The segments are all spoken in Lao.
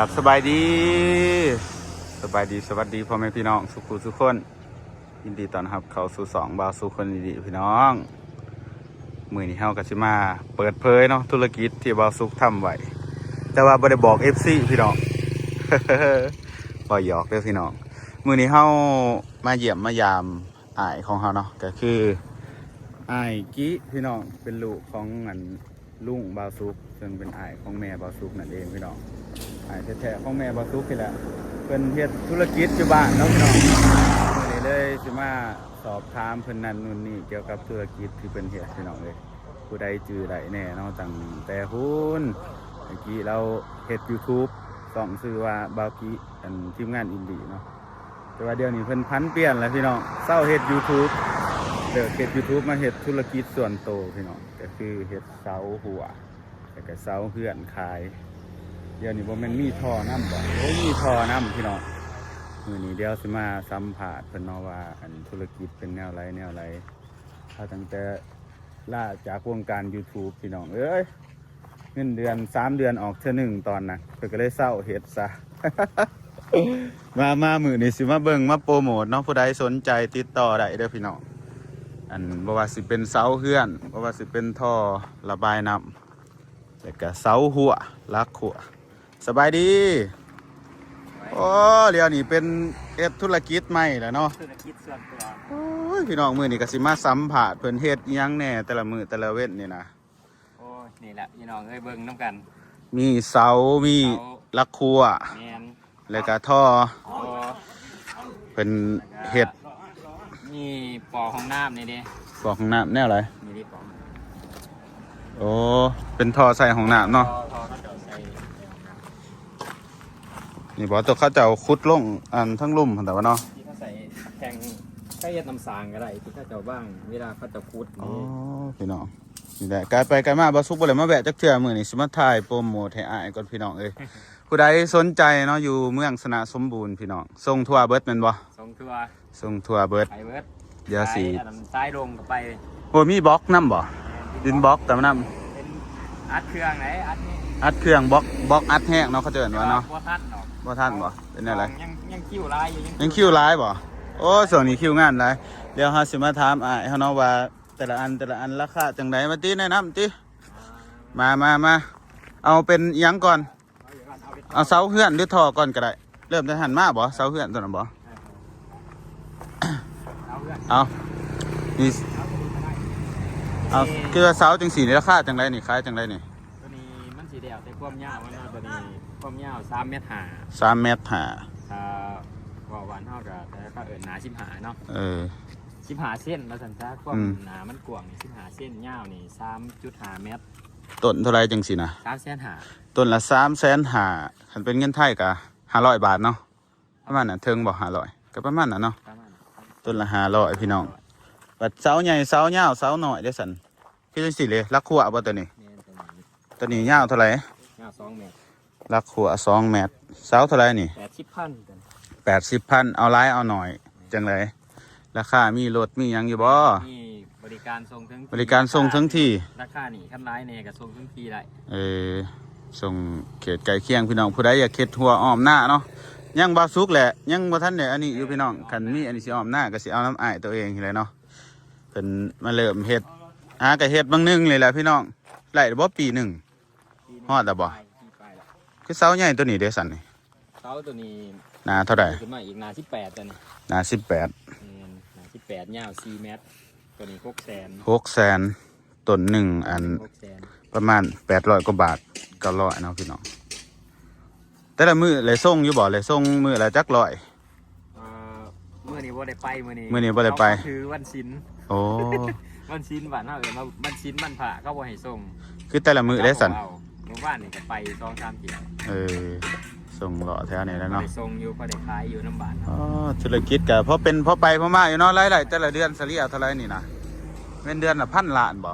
ครับ สบายดี สบายดี สวัสดีพ่อแม่พี่น้องสุขุสุคน ยินดีต้อนรับเข้าสู่ช่องบ่าวสุคนดีพี่น้อง มื้อนี้เฮาก็สิมาเปิดเผยเนาะ ธุรกิจที่บ่าวสุกทำไว้ แต่ว่าบ่ได้บอก เอฟซี พี่น้อง บ่หยอกเด้อพี่น้อง มื้อนี้เฮามาเยี่ยมมายาม อ้ายของเฮาเนาะ ก็คืออ้ายกิพี่น้อง เป็นลูกของอันลุงบ่าวสุก ซึ่งเป็นอ้ายของแม่บ่าวสุกนั่นเองพี่น้อง อ้ายแท้ๆของแม่บ่าวสุกนี่แหละ เพิ่นเฮ็ดธุรกิจอยู่บ้านเนาะพี่น้อง มื้อนี้เลยสิมาสอบถามเพิ่นนั่นนู่นนี่เกี่ยวกับธุรกิจที่เพิ่นเฮ็ดพี่น้องเอ้ย ผู้ใดจื่อได้แน่เนาะ ตั้งแต่พู้น อ้ายกิลาวเฮ็ดยูทูบ ช่องชื่อว่าบ่าวกิ อันทีมงานอินดี้เนาะ แต่ว่าเดี๋ยวนี้เพิ่นผันเปลี่ยนแล้วพี่น้อง เซาเฮ็ดยูทูบ เลิกเฮ็ดยูทูบ มาเฮ็ดธุรกิจส่วนโตพี่น้อง ก็คือเฮ็ดเสารั้ว แล้วก็เสาเฮือนขาย เดี๋ยวนี้บ่แม่นมีท่อนำบ่ โอ้ มีท่อนำพี่น้อง มื้อนี้เดี๋ยวสิมาสัมภาษณ์เพิ่นเนาะว่า อันธุรกิจเป็นแนวใดแนวใด เอาตั้งแต่ลาจากวงการยูทูบพี่น้องเอ้ย เงินเดือนสามเดือนออกเทื่อหนึ่งตอนนั้น เพิ่นก็เลยเซาเฮ็ดซะ มา มามื้อนี้สิมาเบิ่งมาโปรโมตเนาะ ผู้ใดสนใจติดต่อได้เด้อพี่น้อง อันบ่ว่าสิเป็นเสาเฮือน บ่ว่าสิเป็นท่อระบายน้ำ แล้วก็เสารั้ว หลักรั้ว สบายดี โอ้ เดี๋ยวนี้เป็นเฮ็ดธุรกิจใหม่แล้วเนาะ ธุรกิจส่วนตัว โอ้ย พี่น้อง มื้อนี้ก็สิมาสัมภาษณ์เพิ่นเฮ็ดอิหยังแหน่แต่ละมื้อแต่ละเว็นนี่นะ โอ้ย นี่แหละพี่น้องเอ้ย เบิ่งนำกัน มีเสา มี เสา หลักรั้ว แม่น แล้วก็ท่อ ท่อ เพิ่นเฮ็ด มีปอห้องน้ำนี่เด้ ปอห้องน้ำแนวใด นี่เด้ปอ โอ้ เป็นท่อใส่ห้องน้ำเนาะ ท่อ ท่อเขาเจ้าใส่ นี่บ่ ตัวเขาเจ้าขุดลงอันทั้งลุ่มหั่นแต่ว่าเนาะ ที่เขาใส่แทง ใส่เฮ็ดน้ำสางก็ได้ ที่เขาเจ้าบ้าง เวลาเขาเจ้าขุด อ๋อ นี่ พี่น้อง นี่แหละ ไกลไปไกลมา บ่าวสุกบ่ได้มาแวะจักเทื่อ มื้อนี้สิมาถ่ายโปรโมตให้อ้ายก่อนพี่น้องเอ้ย ผู้ใดสนใจเนาะ อยู่เมืองชนะสมบูรณ์พี่น้อง ส่งทั่วเบิดแม่นบ่ ส่งทั่ว ส่งทั่วเบิด ไปเบิด เดี๋ยวสิ สายอันนั้นสายลงก็ไป โอ้ มีบล็อกนำบ่ แม่น ดินบล็อก ดินบล็อกตามนำ เป็นอัดเครื่องไหน อัดนี่ อัดเครื่อง บล็อก บล็อกอัดแฮงเนาะ เขาเจ้าเอิ้นว่าเนาะ บ่ทันดอก บ่ทันบ่ เป็นแนวใด ยัง ยังคิวหลายอยู่ ยัง ยังคิวหลายบ่ โอ้ ช่วงนี้คิวงานหลาย เดี๋ยวเฮาสิมาถามอ้ายเฮาเนาะว่า แต่ละอัน แต่ละอันราคาจั่งใด มาติแนะนำติ มา มา มา เอาเป็นอิหยังก่อน เอาเสาเฮือนหรือท่อก่อนก็ได้ เริ่มแต่หั่นมาบ่ เสาเฮือนตัวนั้นบ่ เอา นี่ เอา คือว่าเสาจั่งซี่นี่ราคาจั่งใดนี่ ขายจั่งใดนี่ ตัวนี้มันสิแล้วแต่ความยาวมันเนาะ ตัวนี้ความยาวสามเมตรห้า สามเมตรห้า ถ้าเว้าบ้านเฮาก็ แต่เขาเอิ้นหนาสิบห้าเนาะ เออ สิบห้าเซนว่าซั่นซะ ความ อืม หนามันกว้างนี่สิบห้าเซน ยาวนี่สามจุดห้าเมตร ต้นเท่าใดจั่งซี่นะ สามแสนห้า ต้นละสามแสนห้า คันเป็นเงินไทยก็ห้าร้อยบาทเนาะ ประมาณนั้น เถิงบ่ ห้าร้อย ก็ประมาณนั้นเนาะ ประมาณนั้น ต้นละห้าร้อยพี่น้อง บัดเสาใหญ่ เสายาว เสาน้อยเด้ซั่น คือจั่งซี่เลย หลักรั้วบ่ตัวนี้ แม่น ตัวนี้ ตัวนี้ยาวเท่าใด ยาวสองเมตร หลักรั้วสองเมตร เสาเท่าใดนี่ แปดสิบพัน ตัวนี้ แปดสิบพัน เอาหลายเอาน้อยจั่งใด ราคามีลดมีหยังอยู่บ่ มีบริการส่งถึงที่ บริการส่งถึงที่ ราคานี่ คันหลายแหน่ก็ส่งถึงที่ได้ เออ ส่งเขตใกล้เคียงพี่น้อง ผู้ใดอยากเฮ็ดรั้วอ้อมนาเนาะ ยังบ่สุกแหละ ยังบ่ทันได้อันนี้อยู่พี่น้อง คันมีอันนี้สิอ้อมนาก็สิเอานำอ้ายตัวเองนี่แหละเนาะ เพิ่นมาเริ่มเฮ็ด หาก็เฮ็ดบางหนึ่งนี่แหละพี่น้อง ได้บ่ปีหนึ่ง ฮอดแล้วบ่ ปีปลาย ปีปลายแล้ว คือเสาใหญ่ตัวนี้เด้ซั่นนี่ เสาตัวนี้ หนาเท่าใด ขึ้นมาอีก หนาสิบแปด ตัวนี้ หนาสิบแปด แม่น หนาสิบแปด ยาวสี่เมตร ตัวนี้หกแสน หกแสน ต้นหนึ่ง อัน หกแสน ประมาณแปดร้อยกว่าบาท เก้าร้อยเนาะพี่น้อง แต่ละมื้อเลยส่งอยู่บ่ เลยส่งมื้อละจักร้อย เอ่อ มื้อนี้บ่ได้ไป มื้อนี้ มื้อนี้บ่ได้ไป เขาถือวันศีล โอ้ วันศีลบ้านเฮาเอิ้นว่าวันศีลวันพระ เขาบ่ให้ส่ง คือแต่ละมื้อเด้ซั่น เขาบ่เอา มื้อวานนี่ก็ไปสองสามเที่ยว เออ ส่งเลาะแถวนี้แหละเนาะ พอได้ส่งอยู่ พอได้ขายอยู่นำบ้าน อ๋อ ธุรกิจก็พอเป็นพอไปพอมาอยู่เนาะ รายได้แต่ละเดือนเฉลี่ยเท่าใดนี่นะ แม่นเดือนละพันล้านบ่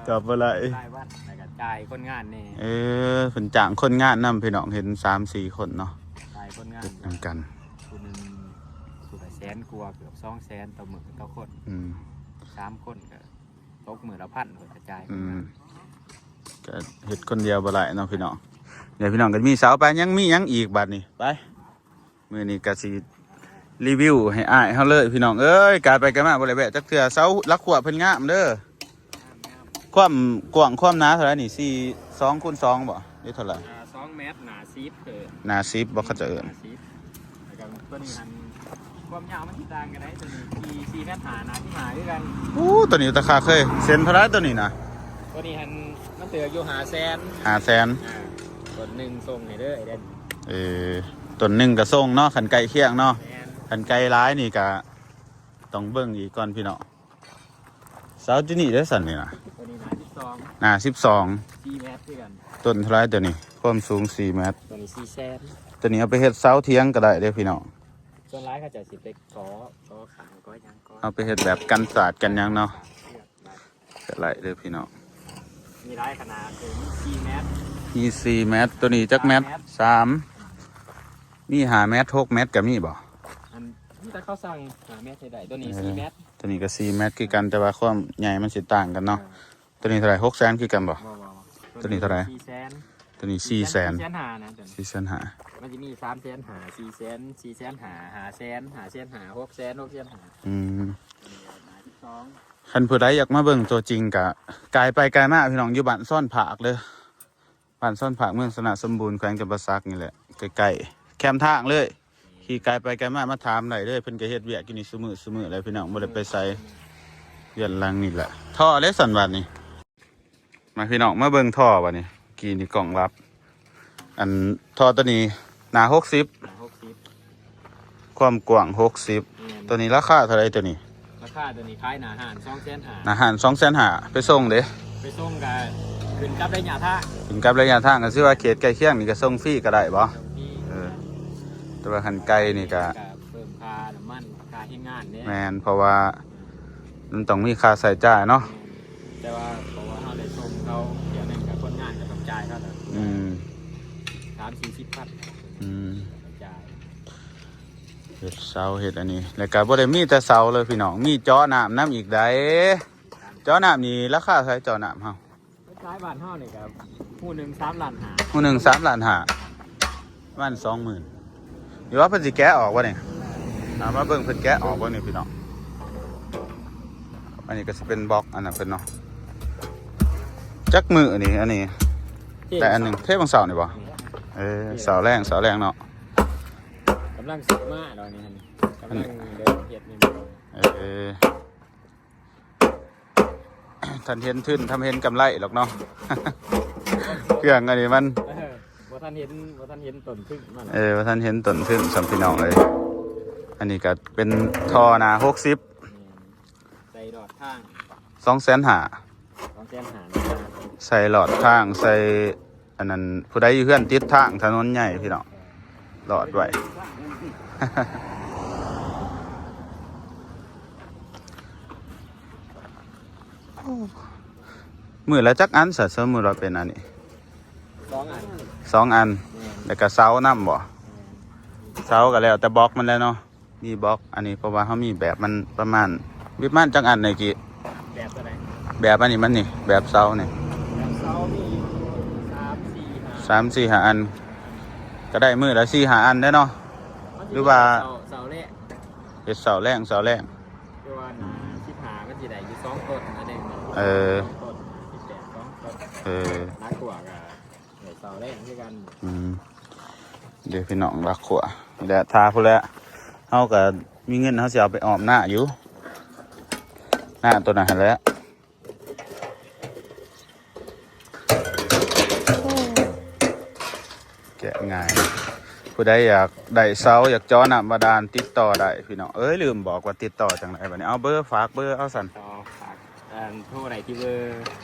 ตอบบ่ได้ รายวัน แล้วก็จ่ายคนงานแหน่ เออ เพิ่นจ้างคนงานนำพี่น้อง เห็นสามสี่คนเนาะ จ่ายคนงาน เฮ็ดนำกัน ผู้หนึ่ง ผู้ละแสนกว่า เกือบสองแสนต่อมื้อต่อคน อืม สามคนก็ตกมื้อละพัน ก็จ่ายคนงาน อืม ເຮັດຄົນດຽວບໍ່ໄດ້ເນາະພີ່ນ້ອງ. ດຽວພີ່ນ້ອງກໍມີເສົາໄປ ຍັງມີຫຍັງອີກບາດນີ້ ໄປ. ມື້ນີ້ກໍຊິຣີວິວໃຫ້ອ້າຍເຮົາເລີຍພີ່ນ້ອງເອີຍ. ກາຍໄປກາຍມາບໍ່ໄດ້ແວະຈັກເທື່ອ. ເສົາຫຼັກຂົວເພິ່ນງາມເດີ. ຄວາມກວ້າງຄວາມໜາເທົ່າໃດນີ້? ສີ່ ສອງຄູນສອງບໍ່ ຫຼືເທົ່າໃດ? ອ່າ ສອງແມັດ ໜາສິບ ເອີ ໜາສິບບໍ່ ເຂົາເຈົ້າເອີ້ນ? ໜາສິບ. ແລ້ວກໍຕົວນີ້ຫັ້ນ ຄວາມຍາວມັນຊິຕ່າງກັນໄດ໋. ຕົວນີ້ສີ່ ສີ່ແມັດຫ້າ ໜາສິບຫ້າຄືກັນ. ໂອ້ ຕົວນີ້ຕາຄາເຄີຍເຊັນເທົ່າໃດຕົວນີ້ນະ? ຕົວນີ້ຫັ້ນມັນເຕີກຢູ່ຫ້າແສນ. ຫ້າແສນ. ອ່າ ຕົ້ນໜຶ່ງສົ່ງໃຫ້ເດີໄອ້ເດນ. ເອີ ຕົ້ນໜຶ່ງກໍສົ່ງເນາະ ຄັນໃກ້ຄຽງເນາະ. ແມ່ນ. ຄັນໄກຫຼາຍນີ້ກະຕ້ອງເບິ່ງອີກກ່ອນພີ່ນ້ອງ. ເສົາຈຸນີ້ເດ້ຊັ້ນນີ້ນະ? ຕົວນີ້ໜາສິບສອງ. ໜາສິບສອງ. ສີ່ແມັດຄືກັນ. ຕົ້ນເທົ່າໃດຕົວນີ້? ຄວາມສູງສີ່ແມັດ. ຕົວນີ້ສີ່ແສນ. ຕົວນີ້ເອົາໄປເຮັດເສົາຖຽງກໍໄດ້ເດ້ພີ່ນ້ອງ. ສ່ວນຫຼາຍເຂົາເຈົ້າຊິໄປກໍ່ ກໍ່ຂ້າງ ກໍ່ຫຍັງ ກໍ່ ເອົາໄປເຮັດແບບກັນສາດກັນຫຍັງເນາະ. ກໍໄດ້ເດີພີ່ນ້ອງ. ມີຫຼາຍຂະໜາດ ຄືມີສີ່ແມັດ. ມີສີ່ແມັດ. ຕົວນີ້ຈັກແມັດ? ສາມແມັດ. ສາມ. ມີຫ້າແມັດ ຫົກແມັດກໍມີບໍ່? ອັນ ມີແຕ່ເຂົາສັ່ງຫ້າແມັດໃຫ້ໄດ້. ຕົວນີ້ ເອີ ສີ່ແມັດ. ຕົວນີ້ກໍສີ່ແມັດຄືກັນ ແຕ່ວ່າຄວາມໃຫຍ່ມັນຊິຕ່າງກັນເນາະ. ອ່າ ຕົວນີ້ເທົ່າໃດ? ຫົກແສນຄືກັນບໍ່? ບໍ່ ບໍ່ ບໍ່. ຕົວນີ້ເທົ່າໃດ? ສີ່ແສນ. ຕົວນີ້ສີ່ແສນ. ສີ່ແສນຫ້ານະ ຕົວນີ້ ສີ່ແສນຫ້າ. ມັນຈະມີສາມແສນຫ້າ ສີ່ແສນ ສີ່ແສນຫ້າ ຫ້າແສນ ຫ້າແສນຫ້າ ຫົກແສນ ຫົກແສນຫ້າ. ອືມ. ອັນນີ້ໜາສິບສອງ. ຄັນຜູ້ໃດຢາກມາເບິ່ງຕົວຈິງກະກາຍໄປກາຍມາພີ່ນ້ອງ ຢູ່ບ້ານຊອນຜາກເດີ. ບ້ານຊອນຜາກ ເມືອງຊະນະສົມບູນ ແຂວງຈຳປາສັກນີ້ແຫຼະ ໃກ້ໆ ແຄມທາງເລີຍ. ຂີ່ກາຍໄປກາຍມາ ມາຖາມໄດ້ເລີຍ. ເພິ່ນກໍເຮັດວຽກຢູ່ນີ້ຊຸມື້ ຊຸມື້ແຫຼະພີ່ນ້ອງ ບໍ່ໄດ້ໄປໃສ. ເຮືອນຫຼັງນີ້ແຫຼະ. ທໍ່ເດ້ຊັ້ນບາດນີ້. ມາພີ່ນ້ອງ ມາເບິ່ງທໍ່ບາດນີ້. ກີ້ນີ້ກ້ອງລັບ. ອັນ ທໍ່ຕົວນີ້ໜາຫົກສິບ. ໜາຫົກສິບ. ຄວາມກວ້າງຫົກສິບ. ແມ່ນ. ຕົວນີ້ລາຄາເທົ່າໃດຕົວນີ້? ລາຄາຕົວນີ້ຂາຍໜ້າຮ້ານສອງແສນຫ້າ. ໜ້າຮ້ານສອງແສນຫ້າ. ໄປສົ່ງເດ້? ໄປສົ່ງກໍຂຶ້ນກັບໄລຍະທາງ. ຂຶ້ນກັບໄລຍະທາງ ກໍຄືວ່າເຂດໃກ້ຄຽງນີ້ກໍສົ່ງຟຣີກໍໄດ້ບໍ່? ສົ່ງຟຣີ. ເອີ ແຕ່ວ່າຄັນໄກນີ້ກໍ ກໍເພີ່ມຄ່ານ້ຳມັນ ຄ່າແຮງງານເດ້. ແມ່ນ ເພາະວ່າ ມັນຕ້ອງມີຄ່າໃຊ້ຈ່າຍເນາະ. ແມ່ນ ແຕ່ວ່າເພາະວ່າເຮົາໄດ້ສົ່ງເຂົາ ດຽວນັ້ນກໍຄົນງານກໍຕ້ອງຈ່າຍເຂົາແລ້ວ. ອືມ. ສາມສີ່ສິບພັນ. ອືມ. ຈ່າຍ. ເຮັດເສົາເຮັດອັນນີ້ ແລ້ວກໍບໍ່ໄດ້ມີແຕ່ເສົາເລີຍພີ່ນ້ອງ ມີເຈາະນ້ຳນຳອີກໃດ໋. ເຈາະນ້ຳນີ້ລາຄາເທົ່າໃດເຈາະນ້ຳເຮົາ? ຂາຍບ້ານເຮົານີ້ກໍ ຮູໜຶ່ງສາມລ້ານຫ້າ. ຮູໜຶ່ງສາມລ້ານຫ້າ ປະມານສອງໝື່ນ. ຫຼືວ່າເພິ່ນຊິແກະອອກບໍ່ນີ້? ເອົາມາເບິ່ງເພິ່ນແກະອອກບໍ່ນີ້ພີ່ນ້ອງ. ອັນນີ້ກໍຊິເປັນບລັອກອັນນັ້ນເພິ່ນເນາະ. ຈັກມື້ນີ້ ອັນນີ້ ເທ ແຕ່ອັນໜຶ່ງ ເທບາງເສົານີ້ບໍ່? ນີ້ ເອີ ເສາແລງ ເສົາແລງເນາະ. ກຳລັງຊື້ມາດອກນີ້ ກຳລັງເດີນເຮັດນີ້. ເອີ ທ່ານເຫັນທຶນ ທ່ານເຫັນກຳໄລດອກເນາະ. ເຄື່ອງອັນນີ້ມັນ ເອີ ບໍ່ທັນເຫັນ ບໍ່ທັນເຫັນຕົ້ນທຶນມັນ. ເອີ ບໍ່ທັນເຫັນຕົ້ນທຶນຊ້ຳພີ່ນ້ອງເອີຍ. ອັນນີ້ກໍເປັນທໍ່ໜ້າຫົກສິບ. ແມ່ນ. ໃສ່ຫຼອດທາງ ສອງແສນຫ້າ. ສອງແສນຫ້າ ໃສ່ຫຼອດທາງ ໃສ່ອັນນັ້ນ ຜູ້ໃດຢູ່ເຮືອນຕິດທາງຖະໜົນໃຫຍ່ພີ່ນ້ອງ ຫຼອດໄວ້. ມື້ລະຈັກອັນຊະ? ສົມມຸດວ່າເປັນອັນນີ້ ສອງອັນ. ສອງອັນ. ແມ່ນ. ແລ້ວກໍເສົານຳບໍ່? ແມ່ນ. ເສົາກໍແລ້ວແຕ່ບລັອກມັນແຫຼະເນາະ. ມີບລັອກ ອັນນີ້ເພາະວ່າເຮົາມີແບບມັນປະມານ ປະມານຈັກອັນນີ້ກີ້? ແບບຕົວໃດ? ແບບອັນນີ້ມັນນີ້ ແບບເສົານີ້ ແບບເສົາມີຢູ່ສາມສີ່ຫ້າ ສາມສີ່ຫ້າອັນ ກໍໄດ້ມື້ລະສີ່ຫ້າອັນເດ້ເນາະ. ມັນຊິ ຫຼືວ່າ ເສົາ ເສົາແລງ ເຮັດເສົາແລງ ເສົາແລງ ຄືວ່າໜ້າສິບຫ້າມັນຊິໄດ້ຢູ່ສອງຕົ້ນ ອັນໜຶ່ງ. ເອີ ສອງຕົ້ນ ໜ້າສິບແປດ ສອງຕົ້ນ. ເອີ ໜ້າກວ່າກໍ ເສົາແລງຄືກັນ. ອືມ ເດ້ພີ່ນ້ອງ ຫຼັກຂົວນີ້ແຫຼະ ຖ້າພຸ້ນແຫຼະ ເຮົາກໍມີເງິນ ເຮົາຊິເອົາໄປອ້ອມນາຢູ່ ນາຕົວນັ້ນຫັ້ນແຫຼະ. ແກະງ່າຍ ຜູ້ໃດຢາກໄດ້ເສົາ ຢາກເຈາະນ້ຳບາດານ ຕິດຕໍ່ໄດ້ພີ່ນ້ອງເອີຍ. ລືມບອກວ່າຕິດຕໍ່ຈັ່ງໃດບັດນີ້ ເອົາເບີ ຝາກເບີເອົາຊັ້ນ. ຕໍ່ ຝາກ ອັນ ໂທໄດ້ທີ່ເບີ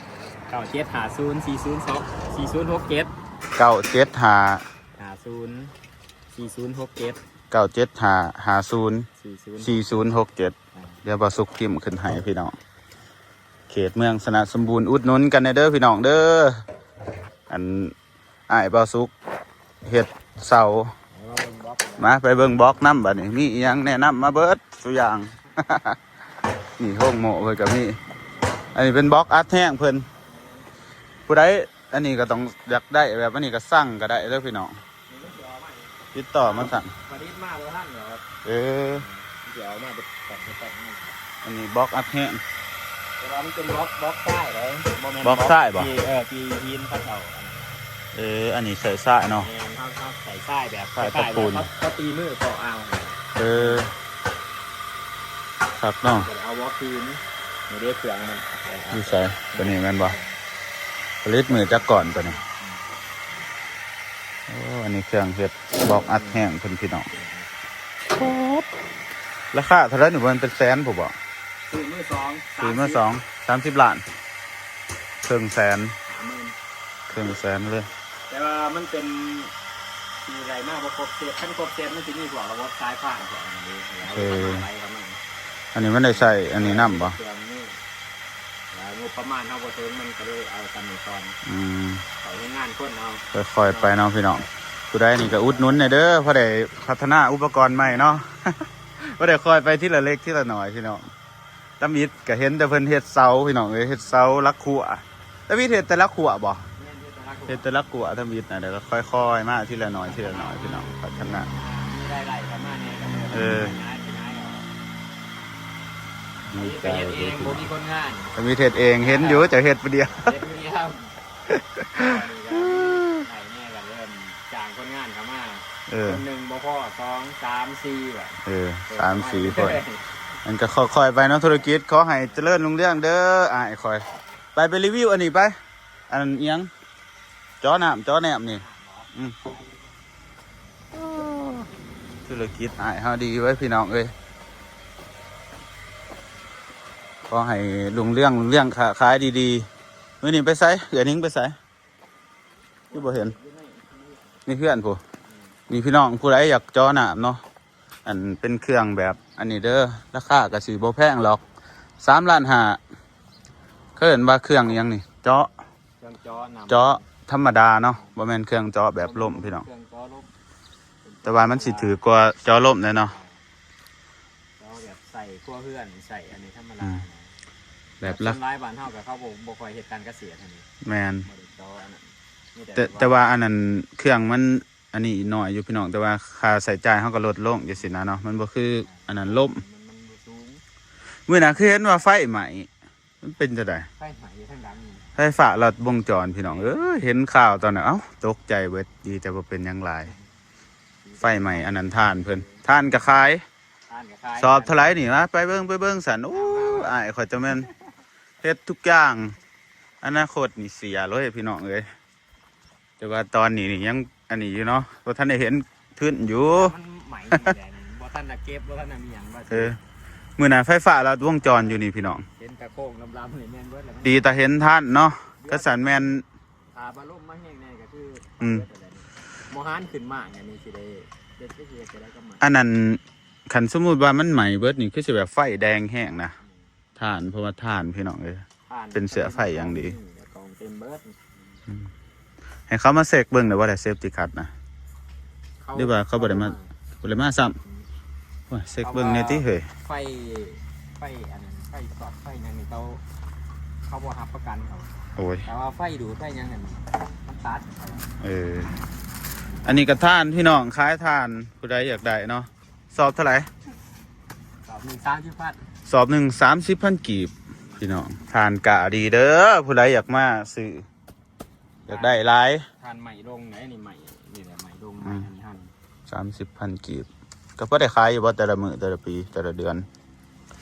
ເກົ້າເຈັດຫ້າສູນ ສີ່ສູນ ສີ່ສູນຫົກເຈັດ. ເກົ້າເຈັດຫ້າ ຫ້າສູນ ສີ່ສູນຫົກເຈັດ. ເກົ້າເຈັດຫ້າ ຫ້າສູນ ສີ່ສູນ ສີ່ສູນຫົກເຈັດ. ອ່າ ດຽວບ່າວສຸກພິມຂຶ້ນໃຫ້ພີ່ນ້ອງ. ເຂດເມືອງຊະນະສົມບູນ ອຸດໜູນກັນແດ່ເດີພີ່ນ້ອງເດີ. ອັນ ອ້າຍບ່າວສຸກເຮັດເສົາ ມາໄປເບິ່ງບລັອກນຳບັດນີ້ ມີອີ່ຫຍັງແນະນຳມາເບິດສູ່ຢ່າງ. ນີ້ໂຮງໂມ້ເພິ່ນກໍມີ ອັນນີ້ເປັນບລັອກອັດແຮງເພິ່ນ ຜູ້ໃດ ອັນນີ້ກໍຕ້ອງຢາກໄດ້ແບບອັນນີ້ກໍສັ່ງກໍໄດ້ເດີພີ່ນ້ອງ ຕິດຕໍ່ມາສັ່ງ ຜະລິດມາບໍ່ທັນດອກ. ເອີ ຊິເອົາມາແຕ່ແຕ່ງ ອັນນີ້ບລັອກອັດແຮງ ແຕ່ວ່າມັນເປັນບລັອກ ບລັອກຊາຍເດ້ ບໍ່ແມ່ນ ບລັອກຊາຍບໍ່? ທີ່ ເອີ ທີ່ຫີນເຂົາເຈົ້າ ອັນນັ້ນ ເອີ ອັນນີ້ໃສ່ຊາຍເນາະ ແມ່ນ ເຮົາ ເຮົາໃສ່ຊາຍແບບ ຊາຍຕະປູນ ຄ້າຍໆວ່າເຂົາ ເຂົາຕີມືເກາະເອົາ. ເອີ ຄັກເນາະ ບໍ່ໄດ້ເອົາບລັອກຫີນ ນີ້ເດ້ເຄື່ອງມັນ ຢູ່ໃສ? ຕົວນີ້ແມ່ນບໍ່? ຜະລິດມື້ຈັກກ່ອນຕົວນີ້. ໂອ້ ອັນນີ້ເຄື່ອງເຮັດບລັອກອັດແຮງເພິ່ນພີ່ນ້ອງ. ປາດ ລາຄາເທົ່າໃດນີ້? ບໍ່ແມ່ນເປັນແສນພຸ້ນບໍ່? ຊື້ມືສອງ ຊື້ມືສອງ ສາມສິບລ້ານ ເຄິ່ງແສນ ຫ້າໝື່ນ ເຄິ່ງແສນເລີຍ. ແຕ່ວ່າມັນເປັນທີ່ໄດ້ມາບໍ່ຄົບເຊັດ ຄັນຄົບເຊັດມັນຊິມີພວກລະບົບສາຍພານພວກນັ້ນເດ້ ເອີ ອັນນີ້ມັນໄດ້ໃຊ້ອັນນີ້ນຳບໍ່? ເຄື່ອງນີ້ ແລ້ວງົບປະມານເຮົາບໍ່ເຖິງ ມັນກໍເລີຍເອົາສ່ຳນີ້ກ່ອນ. ອືມ ເຂົ້າໂຮງງານຄົນເຮົາ ຄ່ອຍໆໄປເນາະພີ່ນ້ອງ. ຜູ້ໃດນີ້ກໍອຸດໜູນແດ່ເດີ ພໍໄດ້ພັດທະນາອຸປະກອນໃໝ່ເນາະ ພໍໄດ້ຄ່ອຍໄປທີລະເລັກທີລະໜ້ອຍພີ່ນ້ອງ. ຕຳອິດກໍເຫັນແຕ່ເພິ່ນເຮັດເສົາພີ່ນ້ອງເອີຍ ເຮັດເສົາຫຼັກຂົວ. ຕຳອິດເຮັດແຕ່ຫຼັກຂົວບໍ່? ແມ່ນ ເຮັດແຕ່ຫຼັກຂົວ ເຮັດແຕ່ຫຼັກຂົວ ຕຳອິດນະ ແລ້ວກໍຄ່ອຍໆມາທີລະໜ້ອຍທີລະໜ້ອຍພີ່ນ້ອງ ພັດທະນາ ມີລາຍໄດ້ເຂົ້າມາແດ່ກໍເລີ່ມ ເອີ ຂະຫຍາຍ ຂະຫຍາຍອອກ. ດີໃຈເດ້ພີ່ນ້ອງ ບໍ່ມີຄົນງານ ຕຳອິດເຮັດເອງ ເຫັນຢູ່ເຈົ້າເຮັດຜູ້ດຽວ ເຮັດຜູ້ດຽວ ໄດ້ແດ່ກໍເລີ່ມຈ້າງຄົນງານເຂົ້າມາ ເອີ ຄົນໜຶ່ງບໍ່ພໍ ສອງ ສາມ ສີ່ ບາດ ເອີ ເອີ ສາມສີ່ຄົນ ມັນກໍຄ່ອຍໆໄປເນາະ ທຸລະກິດ ຂໍໃຫ້ຈະເລີນຮຸ່ງເຮືອງເດີອ້າຍຂ້ອຍ. ໄປ ໄປຣີວິວອັນນີ້ໄປ ອັນອີ່ຫຍັງ ຈໍນ້ຳຈໍແນມນີ້ ອືມ ທຸລະກິດອ້າຍເຮົາດີເວີຍພີ່ນ້ອງເອີຍ ຂໍໃຫ້ຮຸ່ງເຮືອງ ຮຸ່ງເຮືອງ ຄ້າຂາຍດີໆ. ມື້ນີ້ໄປໃສ? ເອື້ອຍນິງໄປໃສ? ຄືບໍ່ເຫັນ ໃນເຮືອນພຸ້ນ. ນີ້ພີ່ນ້ອງ ຜູ້ໃດຢາກຈໍ້ນ້ຳເນາະ ອັນເປັນເຄື່ອງແບບອັນນີ້ເດີ ລາຄາກໍຊິບໍ່ແພງດອກ ສາມລ້ານຫ້າ. ເຂົາເອີ້ນວ່າເຄື່ອງອີ່ຫຍັງນີ້ ເຈາະ ເຄື່ອງເຈາະນ້ຳ ເຈາະທຳມະດາເນາະ ບໍ່ແມ່ນເຄື່ອງເຈາະແບບລົມພີ່ນ້ອງ ເຄື່ອງເຈາະລົມ ແຕ່ວ່າມັນຊິຖືກກວ່າເຈາະລົມແດ່ເນາະ. ເຈາະແບບໃສ່ຄົວເຮືອນ ໃສ່ອັນນີ້ທຳມະດາ ອືມ ແບບ ແບບລະ ສ່ວນຫຼາຍບ້ານເຮົາກໍເຂົາບໍ່ ບໍ່ຄ່ອຍເຮັດການກະເສດຫັ້ນນີ້ ແມ່ນ ບໍ່ໄດ້ເຈາະອັນນັ້ນ ມີແຕ່ ແຕ່ ແຕ່ວ່າອັນນັ້ນເຄື່ອງມັນອັນນີ້ໜ້ອຍຢູ່ພີ່ນ້ອງ ແຕ່ວ່າຄ່າໃຊ້ຈ່າຍເຮົາກໍລົດລົງຈັ່ງຊີ້ນະເນາະ ມັນບໍ່ຄືອັນນັ້ນລົມ ມັນ ມັນບໍ່ສູງ. ມື້ນັ້ນຄືເຫັນວ່າໄຟໄໝ້ ມັນເປັນຈັ່ງໃດ? ໄຟໄໝ້ຢູ່ທາງຫຼັງນີ້ ໄຟຟ້າລັດວົງຈອນພີ່ນ້ອງເອີຍ ເຫັນຂ່າວຕອນນັ້ນ ເອົ້າ ຕົກໃຈເບິດ ດີແຕ່ບໍ່ເປັນຫຍັງຫຼາຍ. ໄຟໄໝ້ອັນນັ້ນຖ່ານເພິ່ນ ຖ່ານກໍຂາຍ ຖ່ານກໍຂາຍ ສອບເທົ່າໃດນີ້? ມາໄປເບິ່ງ ໄປເບິ່ງຊັ້ນ. ໂອ້ ເອົາ ເອົາ ອ້າຍຂ້ອຍຈະແມ່ນເຮັດທຸກຢ່າງ ອະນາຄົດນີ້ເສຍເລີຍພີ່ນ້ອງເອີຍ. ແຕ່ວ່າຕອນນີ້ນີ້ຍັງອັນນີ້ຢູ່ເນາະ ບໍ່ທັນໄດ້ເຫັນທຶນຢູ່ ມັນໄໝ້ຢູ່ແຫຼະ ບໍ່ທັນໄດ້ເກັບ ບໍ່ທັນໄດ້ມີຫຍັງວ່າ ເອີ ມື້ນັ້ນໄຟຟ້າລັດວົງຈອນຢູ່ນີ້ພີ່ນ້ອງ ເຫັນແຕ່ໂຄ້ງດຳໆນີ້ແມ່ນເບິດແລ້ວ ດີແຕ່ເຫັນທັນເນາະ ຄັນຊັ້ນແມ່ນ ຖ້າວ່າລົມມາແຮງແດ່ກໍຄື ອືມ ບໍ່ຫານຂຶ້ນມາອັນນີ້ຊິໄດ້ເຮັດ ເຮັດ ເຮັດຈັ່ງໃດກັບມັນ ອັນນັ້ນ ຄັນສົມມຸດວ່າມັນໄໝ້ເບິດນີ້ ຄືຊິແບບໄຟແດງແຮງນະ ຖ່ານ ເພາະວ່າຖ່ານພີ່ນ້ອງເອີຍ ເປັນເຊື້ອໄຟຢ່າງດີ ກອງເຕັມເບິດ ອືມ ໃຫ້ເຂົາມາເຊັກເບິ່ງໄດ້ບໍ່ລະ ເຊຟຕີຄັດນະ ເຂົາ ຫຼືວ່າເຂົາບໍ່ໄດ້ມາ ເຂົາບໍ່ໄດ້ມາ ບໍ່ໄດ້ມາຊ້ຳ ອືມ ໂອ້ຍ ເຊັກເບິ່ງແດ່ຕິເຮີ້ຍ ເພາະວ່າໄຟ ໄຟອັນນັ້ນ ໄຟຊັອດ ໄຟຫຍັງນີ້ ເຂົາ ເຂົາບໍ່ຮັບປະກັນເຂົາ ໂອ້ຍ ແຕ່ວ່າໄຟດູດ ໄຟຫຍັງນັ້ນ ມັນຕັດ ເອີ ອັນນີ້ກໍຖ່ານພີ່ນ້ອງ ຂາຍຖ່ານ ຜູ້ໃດຢາກໄດ້ເນາະ. ສອບເທົ່າໃດ? ສອບໜຶ່ງສາມສິບພັນ ສອບໜຶ່ງສາມສິບພັນກີບ ພີ່ນ້ອງ ຖ່ານກ້າດີເດີ ຜູ້ໃດຢາກມາຊື້ ຢາກໄດ້ຫຼາຍ ຖ່ານໄໝ້ດົງໃດນີ້ ໄໝ້ນີ້ແຫຼະ ໄໝ້ດົງ ອືມ ໄມ້ອັນນີ້ຫັ້ນ ສາມສິບພັນກີບ ກໍພໍໄດ້ຂາຍຢູ່ບໍ່ ແຕ່ລະມື້ ແຕ່ລະປີ ແຕ່ລະເດືອນ?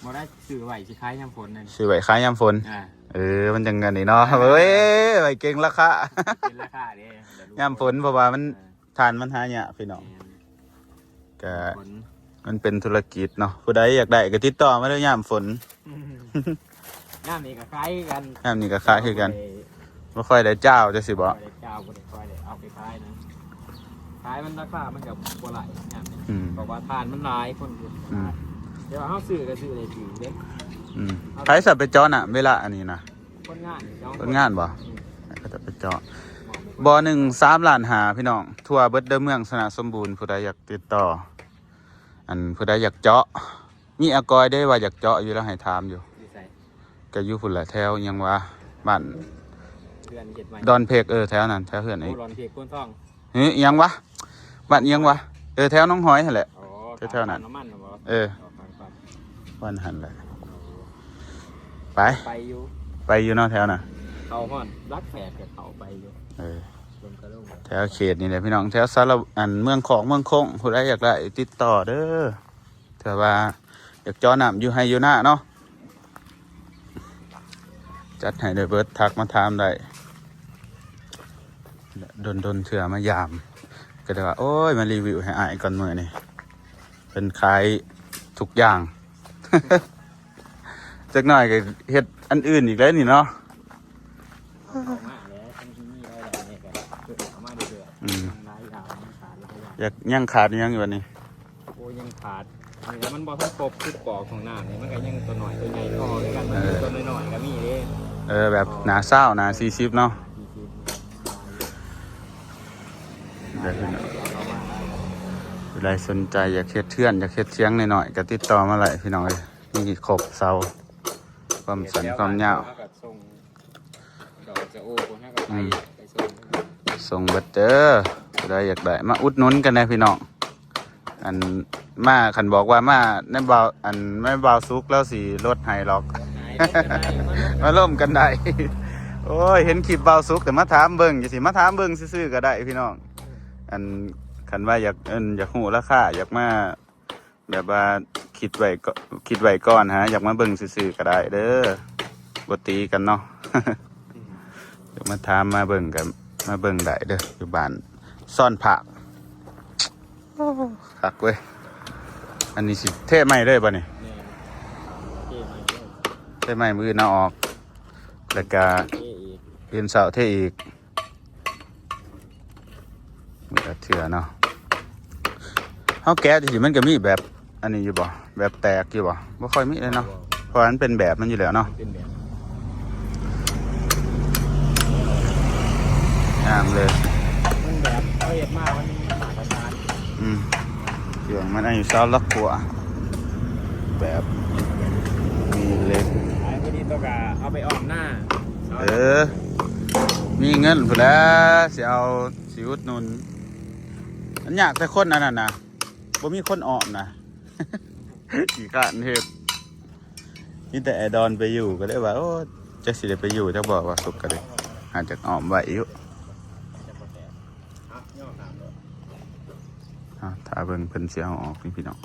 ບໍ່ໄດ້ ຊື້ໄວ້ຊິຂາຍຍາມຝົນນັ້ນ ຊື້ໄວ້ຂາຍຍາມຝົນ ອ່າ ເອີ ມັນຈັ່ງນັ້ນນີ້ເນາະ ອ່າ ເອີຍ ໄວ້ເກັງລາຄາ ເກັງລາຄາເດ້ ຍາມຝົນ ເພາະວ່າມັນ ເອີ ຖ່ານມັນຫາຍາກພີ່ນ້ອງ ແມ່ນ ກະ ມັນເປັນທຸລະກິດເນາະ ຜູ້ໃດຢາກໄດ້ກໍຕິດຕໍ່ມາເດີຍາມຝົນ ຍາມນີ້ກໍຂາຍຄືກັນ ຍາມນີ້ກໍຂາຍຄືກັນ ບໍ່ຄ່ອຍໄດ້ ບໍ່ຄ່ອຍໄດ້ຈ້າວຈັ່ງຊີ້ບໍ ບໍ່ໄດ້ຈ້າວ ບໍ່ໄດ້ຄ່ອຍໄດ້ເອົາໄປຂາຍນະ ຂາຍມັນລາຄາມັນກໍບໍ່ໄຫຼຍາມນີ້ ອືມ ເພາະວ່າຖ່ານມັນຫຼາຍ ຄົນຢູ່ ອືມ ແຕ່ວ່າເຮົາຊື້ກໍຊື້ໄດ້ຖືກເດ້ ອືມ ໃຜຊິໄປເຈາະນ້ຳເວລາອັນນີ້ນະ? ຄົນງານເນາະ ຄົນງານບໍ່? ອືມ ໃຜເຂົາຈະໄປເຈາະ ບໍ່ໜຶ່ງສາມລ້ານຫ້າ ພີ່ນ້ອງ ທົ່ວເບິດເດີເມືອງຊະນະສົມບູນ ຜູ້ໃດຢາກຕິດຕໍ່ ອັນ ຜູ້ໃດຢາກເຈາະ ມີອາກອຍເດ້ວ່າຢາກເຈາະຢູ່ ລາວໃຫ້ຖາມຢູ່ ຢູ່ໃສ? ກໍຢູ່ພຸ້ນແຫຼະ ແຖວຫຍັງວະ ບ້ານ ເຮືອນເຮັດໃໝ່ ດອນເພັກ ເອີ ແຖວນັ້ນ ແຖວເຮືອນ ໂອ້ ອີກ ດອນເພັກໂພນທອງ ເອີ ອີ່ຫຍັງວະ ບ້ານອີ່ຫຍັງວະ ເອີ ແຖວໜອງຫອຍຫັ້ນແຫຼະ ອໍ ແຖວໆນັ້ນ ປ້ຳມັນຫັ້ນບໍ? ເອີ ອໍ ປ້ຳມັນຫັ້ນແຫຼະ ໄປ ໄປຢູ່ ໄປຢູ່ເນາະ ແຖວນັ້ນ ເຂົ້າຮອດຫຼັກແປດກໍເຂົ້າໄປຢູ່ ເອີ ລົງກະລົງ ແຖວເຂດນີ້ແຫຼະພີ່ນ້ອງ ແຖວສາລະ ອັນ ເມືອງຂອງ ເມືອງຄົງ ຜູ້ໃດຢາກໄດ້ຕິດຕໍ່ເດີ ເທື່ອວ່າຢາກເຈາະນ້ຳຢູ່ໄຮ່ຢູ່ນາເນາະ ຈັດໃຫ້ໄດ້ເບິດ ທັກມາຖາມໄດ້ ດົນໆເທື່ອມາຢາມ ກໍໄດ້ວ່າ ໂອ້ຍ ມາຣີວິວໃຫ້ອ້າຍກ່ອນມື້ນີ້ ເພິ່ນຂາຍທຸກຢ່າງ ຈັກໜ້ອຍກໍເຮັດອັນອື່ນອີກແລ້ວນີ້ເນາະ ເຂົ້າມາແລ້ວ ມັນມີລາຍໄດ້ແດ່ກໍເພິ່ນເອົາມາເລື້ອຍໆ ອືມ ຫຼາຍຢ່າງ ມັນຂາດຫຼາຍຢ່າງ ຢາກ ຍັງຂາດອີ່ຫຍັງຢູ່ບັດນີ້? ໂອ້ ຍັງຂາດ ນີ້ແຫຼະ ມັນບໍ່ທັນຄົບ ຄືປອກຂອງນ້ຳນີ້ ມັນກໍຍັງຕົວໜ້ອຍຕົວໃຫຍ່ພໍຄືກັນ ມັນມີ ເອີ ຕົວນ້ອຍໆກໍມີເດ້ ເອີ ແບບໜ້າຊາວ ໜ້າສີ່ສິບເນາະ ໜ້າສີ່ສິບ ເດີພີ່ນ້ອງ ຜູ້ໃດສົນໃຈຢາກເຮັດເຮືອນ ຢາກເຮັດສຽງນ້ອຍໆ ກໍຕິດຕໍ່ມາໄດ້ພີ່ນ້ອງເອີຍ ມີຄົບເສົາ ຄວາມສັ້ນຄວາມຍາວ ເຮົາກໍສົ່ງ ດອກຈະໂອ້ ພວກເຮົາກໍໄປ ອືມ ໄປສົ່ງ ສົ່ງເບິດເດີ ຜູ້ໃດຢາກໄດ້ ມາອຸດໜູນກັນແດ່ພີ່ນ້ອງ ອັນ ມາ ຄັນບອກວ່າມາໃນບ່າວ ອັນ ໃນບ່າວສຸກ ລາວຊິລົດໃຫ້ດອກ ລົດໃຫ້ ລົດກັນໄດ້ ມາລົມກັນໄດ້ ໂອ້ຍ ເຫັນຄລິບບ່າວສຸກ ແຕ່ມາຖາມເບິ່ງ ຈັ່ງຊີ້ ມາຖາມເບິ່ງຊື່ໆກໍໄດ້ພີ່ນ້ອງ ອັນ ຄັນວ່າຢາກ ເອີ້ນ ຢາກຮູ້ລາຄາ ຢາກມາ ແບບວ່າຄິດໄວ້ກໍ ຄິດໄວ້ກ່ອນຫັ້ນນະ ຢາກມາເບິ່ງຊື່ໆກໍໄດ້ເດີ ບໍ່ຕີກັນເນາະ ຢາກມາຖາມມາເບິ່ງກໍມາເບິ່ງໄດ້ເດີ ຢູ່ບ້ານຊອນຜາກ ໂອ້ ຄັກເວີຍ ອັນນີ້ຊິເທໃໝ່ເລີຍບໍ່ນີ້? ແມ່ນ ເທໃໝ່ເລີຍ ເທໃໝ່ ມື້ອື່ນເອົາອອກ ແລ້ວກໍ ເທອີກ ຕື່ນເຊົ້າເທອີກ ມື້ລະເທື່ອເນາະ ເຮົາແກະຈັ່ງຊີ້ ມັນກໍມີແບບອັນນີ້ຢູ່ບໍ່? ແບບແຕກຢູ່ບໍ່? ບໍ່ຄ່ອຍມີເລີຍເນາະ ບໍ່ ເພາະວ່າມັນເປັນແບບມັນຢູ່ແລ້ວເນາະ ເປັນແບບ ງາມເລີຍ ມັນແບບເຂົາເຮັດມາ ມັນມາດຕະຖານ ອືມ ເຄື່ອງມັນອາຍຸຊາວລະກວ່າ ແບບມີເຫຼັກ ຂາຍພໍດີໂຕກະເອົາໄປອ້ອມນາ ເອີ ມີເງິນພຸ້ນແຫຼະ ຊິເອົາ ຊິອຸດໜູນ ມັນຍາກແຕ່ຄົນອັນນັ້ນນະ ບໍ່ມີຄົນອ້ອມນະ ຂີ້ຄ້ານເຮັດ ມີແຕ່ໄອ້ດອນໄປຢູ່ ກໍເລີຍວ່າ ໂອ້ ຈັກຊິໄດ້ໄປຢູ່ຈັກບໍ່ ວ່າສຸກກໍເລີຍ ຫາຈັກອ້ອມໄວ້ຢູ່ ເອົາ ຖ້າເບິ່ງເພິ່ນຊິເອົາອອກນີ້ພີ່ນ້ອງ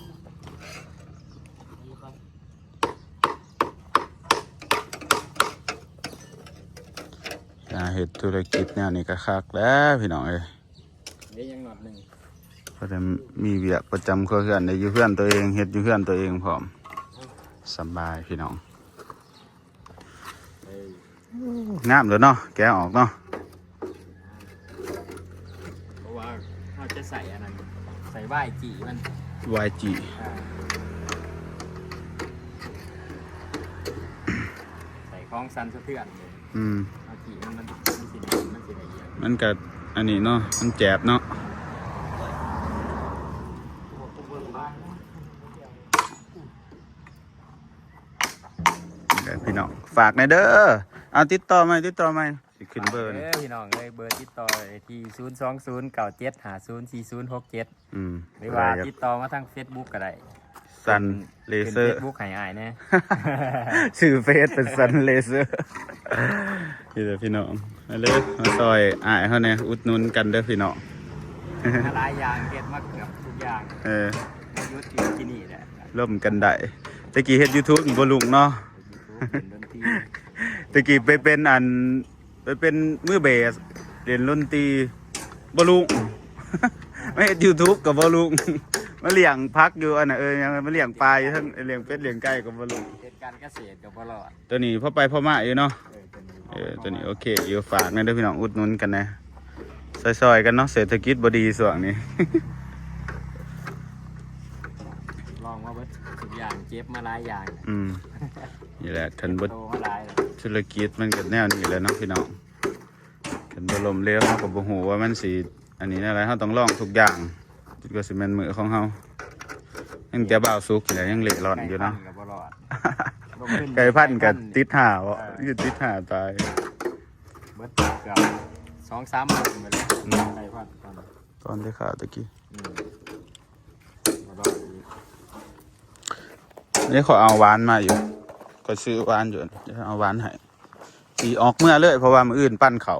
ການເຮັດທຸລະກິດແນວນີ້ກໍຄັກແລ້ວພີ່ນ້ອງເອີຍ ເດ້ຍັງນັດໜຶ່ງ ກໍໄດ້ມີວຽກປະຈຳຄົວເຮືອນ ໄດ້ຢູ່ເຮືອນຕົວເອງ ເຮັດຢູ່ເຮືອນຕົວເອງພ້ອມ ສະບາຍພີ່ນ້ອງ ເອີ ງາມເລີຍເນາະ ແກະອອກເນາະ ເພາະວ່າເຮົາຈະໃສ່ອັນນັ້ນ ໃສ່ວາຍຈີ່ມັນ ວາຍຈີ່ ອ່າ ໃສ່ຂອງສັ່ນສະເທືອນ ອືມ ເອົາຈີ່ມັນ ມັນ ມັນຊິໄດ້ ມັນຊິໄດ້ ມັນກະອັນນີ້ເນາະ ມັນແຈບເນາະ ນີ້ແຫຼະພີ່ນ້ອງ ຝາກແດ່ເດີ ເອົາ ຕິດຕໍ່ໃໝ່ ຕິດຕໍ່ໃໝ່ ຊິຂຶ້ນເບີ ເດີພີ່ນ້ອງເອີຍ ເບີຕິດຕໍ່ທີ່ ສູນສອງສູນ ເກົ້າເຈັດຫ້າສູນ ສີ່ສູນຫົກເຈັດ ອືມ ຫຼືວ່າຕິດຕໍ່ມາທາງເຟສບຸກກໍໄດ້ ຊັນເລເຊີ ເຟສບຸກໃຫ້ອ້າຍແດ່ ຊື່ເຟສເປັນຊັນເລເຊີ ນີ້ແຫຼະພີ່ນ້ອງ ມາເລີຍ ມາຊ່ອຍອ້າຍເຮົາແດ່ ອຸດໜູນກັນເດີພີ່ນ້ອງ ມາຫຼາຍຢ່າງ ເຮັດມາເກືອບທຸກຢ່າງ ເອີ ມາຢຸດຢູ່ທີ່ນີ້ແຫຼະ ລົມກັນໄດ້ ແຕ່ກີ້ເຮັດຢູທູບບໍ່ລຸ້ງເນາະ ເຮັດຢູທູບ ເປັນດົນຕີ ແຕ່ກີ້ໄປເປັນອັນ ໄປເປັນມືເບສ ເລ່ນດົນຕີບໍ່ລຸ້ງ ມາເຮັດຢູທູບກໍບໍ່ລຸ້ງ ມາລ້ຽງຜັກຢູ່ອັນນ່ະ ເອີ ຫຍັງ ມາລ້ຽງປາຢູ່ເທິງ ລ້ຽງເປັດລ້ຽງໄກ່ກໍບໍ່ລຸ້ງ ເຮັດການກະເສດກໍບໍ່ລອດ ໂຕນີ້ພໍໄປພໍມາຢູ່ເນາະ ເອີ ໂຕນີ້ໂອເຄຢູ່ ຝາກແດ່ເດີພີ່ນ້ອງ ອຸດໜູນກັນແດ່ ຊ່ອຍໆກັນເນາະ ເສດຖະກິດບໍ່ດີຊ່ວງນີ້ ລອງມາເບິດທຸກຢ່າງ ເຈັບມາຫຼາຍຢ່າງ ອືມ ນີ້ແຫຼະ ຄັນບໍ່ ທຸລະກິດມັນກໍແນວນີ້ແຫຼະເນາະພີ່ນ້ອງ ຄັນບໍ່ລົ້ມເຫຼວ ເຮົາກໍບໍ່ຮູ້ວ່າມັນຊິອັນນີ້ແນວໃດ ເຮົາຕ້ອງລອງທຸກຢ່າງ ຈົນກວ່າຊິແມ່ນມື້ຂອງເຮົາ ຍັງແຕ່ບ່າວສຸກນີ້ແຫຼະ ຍັງເລ່ລ່ອນຢູ່ເນາະ ໄກ່ພັນກໍບໍ່ລອດ ໄກ່ພັນກໍຕິດຫ້າເບາະ ເອີ ຢູ່ຕິດຫ້າຕາຍ ເ ເກືອບສອງສາມມື້ໄປແລ້ວ ໄດ້ພັກກ່ອນ ຕອນໄດ້ຂ້າວຕະກີ້ ອືມ ບໍ່ລອດອີກ ນີ້ຂ້ອຍເອົາຫວານມາຢູ່ ຂ້ອຍຊື້ຫວານຢູ່ ເອົາຫວານໃຫ້ ຊິອອກເມືອເລີຍ ເພາະວ່າມື້ອື່ນປັ້ນເຂົ້າ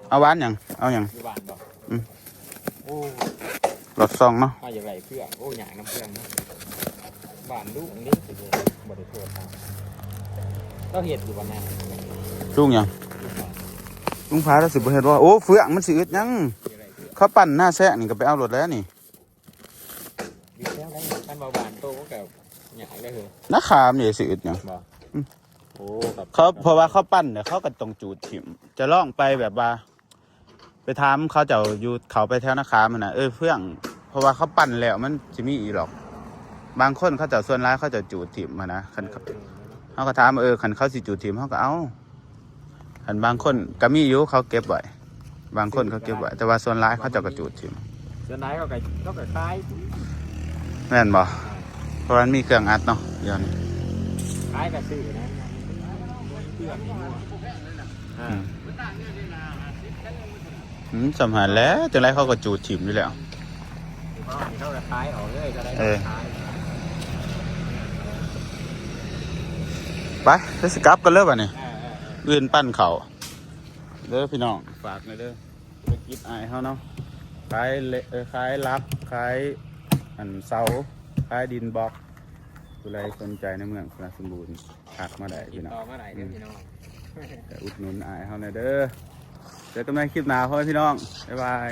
ເອົາຫວານຫຍັງ? ເອົາຫຍັງ? ຢູ່ບ້ານບໍ່? ອືມ ໂອ້ ລອດຊ່ອງເນາະ ເຮົາຢາກໄດ້ເຟືອງ ໂອ້ ຍາກນຳເຟືອງເນາະ ບ້ານລຸງນີ້ ບໍ່ໄດ້ໂທດເຮົາ ເຮົາເຮັດຢູ່ບ້ານນາ ລຸງຫຍັງ? ລຸງຜາ ລຸງຜາລາວຊິບໍ່ເຮັດບໍ່? ໂອ້ ເຟືອງມັນຊິອຶດຫຍັງ? ເຂົາປັ້ນໜ້າແຊະນີ້ກໍໄປເອົາໂລດແລ້ວນີ້ ຢູ່ແຖວໃດ? ຄັນວ່າບ້ານໂຕກໍຍາກເດ້ເຮີຍ ນາຂາມນີ້ຊິອຶດຫຍັງ? ບໍ່? ອືມ ໂອ້ ເຂົາ ເຂົາ ເພາະວ່າເຂົາປັ້ນແລ້ວ ເຂົາກໍຕ້ອງຈູດຖິ້ມ ຈະລອງໄປແບບວ່າ ໄປຖາມເຂົາເຈົ້າຢູ່ ເຂົ້າໄປແຖວນາຂາມຫັ້ນນະ ເອີ ເຟືອງ ເພາະວ່າເຂົາປັ້ນແລ້ວມັນຊິມີອີ່ຫຼອກ ບາງຄົນເຂົາເຈົ້າ ສ່ວນຫຼາຍເຂົາເຈົ້າຈູດຖິ້ມຫັ້ນນະ ຄັນ ເອີ ເຮົາກໍຖາມວ່າ ເອີ ຄັນເຂົາຊິຈູດຖິ້ມ ເຮົາກໍເອົາ ຄັນບາງຄົນກໍມີຢູ່ ເຂົາເກັບໄວ້ ບາງຄົນເຂົາເກັບໄວ້ ແຕ່ວ່າສ່ວນຫຼາຍເຂົາເຈົ້າກໍຈູດຖິ້ມ ສ່ວນຫຼາຍເຂົາກໍ ເຂົາກໍຂາຍ ແມ່ນບໍ່? ເພາະວ່າມັນມີເຄື່ອງອັດເນາະ ດຽວນີ້ ຂາຍກໍຊື້ນະ ເຄື່ອງນີ້ ອືມ ອືມ ສ່ຳຫັ້ນແຫຼະ ຈັ່ງໃດເຂົາກໍຈູດຖິ້ມຢູ່ແລ້ວ ເຂົາກໍຂາຍອອກເລີຍ ກໍໄດ້ ເອີ ຂາຍ ໄປ ເຮົາຊິກັບກັນເລີຍບັດນີ້ ເອີ ເອີ ເອີ ອື່ນປັ້ນເຂົ້າເດີພີ່ນ້ອງ ຝາກແດ່ເດີ ທຸລະກິດອ້າຍເຮົາເນາະ ຂາຍເລ- ເອີ ຂາຍຫຼັກ ຂາຍອັນເສົາ ຂາຍດິນບລັອກ ຜູ້ໃດສົນໃຈໃນເມືອງສະຫວັນນະສົມບູນ ທັກມາໄດ້ພີ່ນ້ອງ ຕິດຕໍ່ມາໄດ້ເດີ ອືມ ພີ່ນ້ອງ ກໍອຸດໜູນອ້າຍເຮົາແດ່ເດີ ເຈີກັນໃໝ່ຄລິບໜ້າພໍ່ແມ່ພີ່ນ້ອງ ບາຍບາຍ.